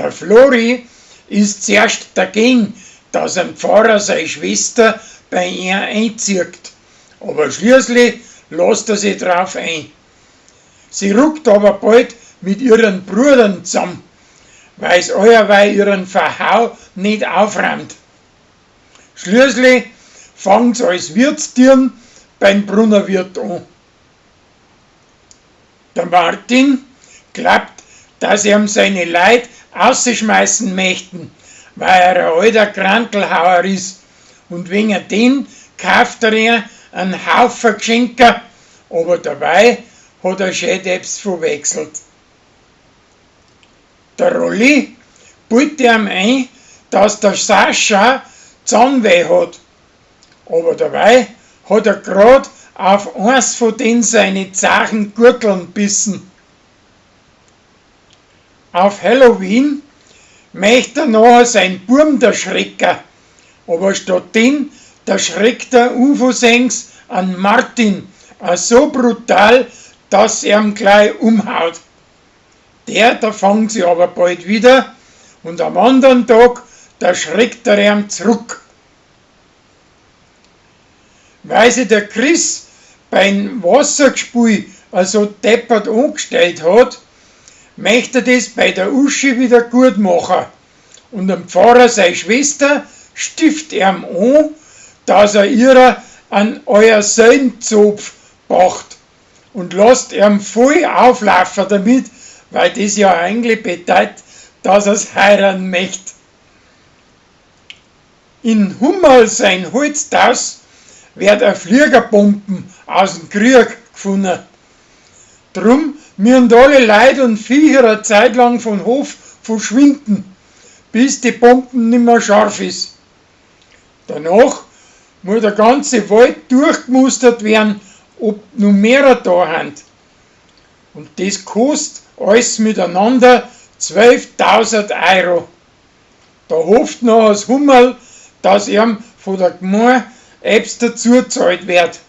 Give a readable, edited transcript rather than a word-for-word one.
Der Flori is zuerst dagegen, dass am Pfarrer seine Schwester bei ihr einzieht, aber schließlich lässt er sich drauf ein. Sie ruckt aber bald mit ihren Brüdern zusammen, weil's allerweil ihren Verhau nicht aufräumt. Schließlich fangt's als Wirtsdirn beim Brunnerwirt an. Der Martin glaubt, dass ihm seine Leut ausschmeißen möchten, weil er ein alter Grantelhauer ist, und wegen den kauft er ihr einen Haufen Geschenke, aber dabei hat er schön etwas verwechselt. Der Rolli bildet ihm ein, dass der Sascha Zahnweh hat, aber dabei hat er grad auf eins von den seine zachen Gurteln bissen. Auf Halloween möchte er nachher sein Burm erschrecken, aber statt den erschreckt er unversehens an Martin, so brutal, dass er ihm gleich umhaut. Der, da fangt sie aber bald wieder und am anderen Tag, da schreckt er ihm zurück. Weil sich der Chris beim Wassergespül also deppert angestellt hat, möchte er das bei der Uschi wieder gut machen. Und dem Pfarrer seine Schwester stift ihm an, dass er ihrer an euer Seilenzopf pacht und lasst ihm voll auflaufen damit, weil das ja eigentlich bedeutet, dass er's heiraten möchte. In Hummel sein Holzhaus wird a Fliegerbomben aus dem Krieg gefunden. Drum müssen alle Leute und Viecher eine Zeit lang vom Hof verschwinden, bis die Bomben nimmer scharf ist. Danach muss der ganze Wald durchgemustert werden, ob noch mehrer da sind. Und das kostet alles miteinander 12.000 Euro. Da hofft noch das Hummel, dass ihm von der Gemeinde etwas dazu gezahlt wird.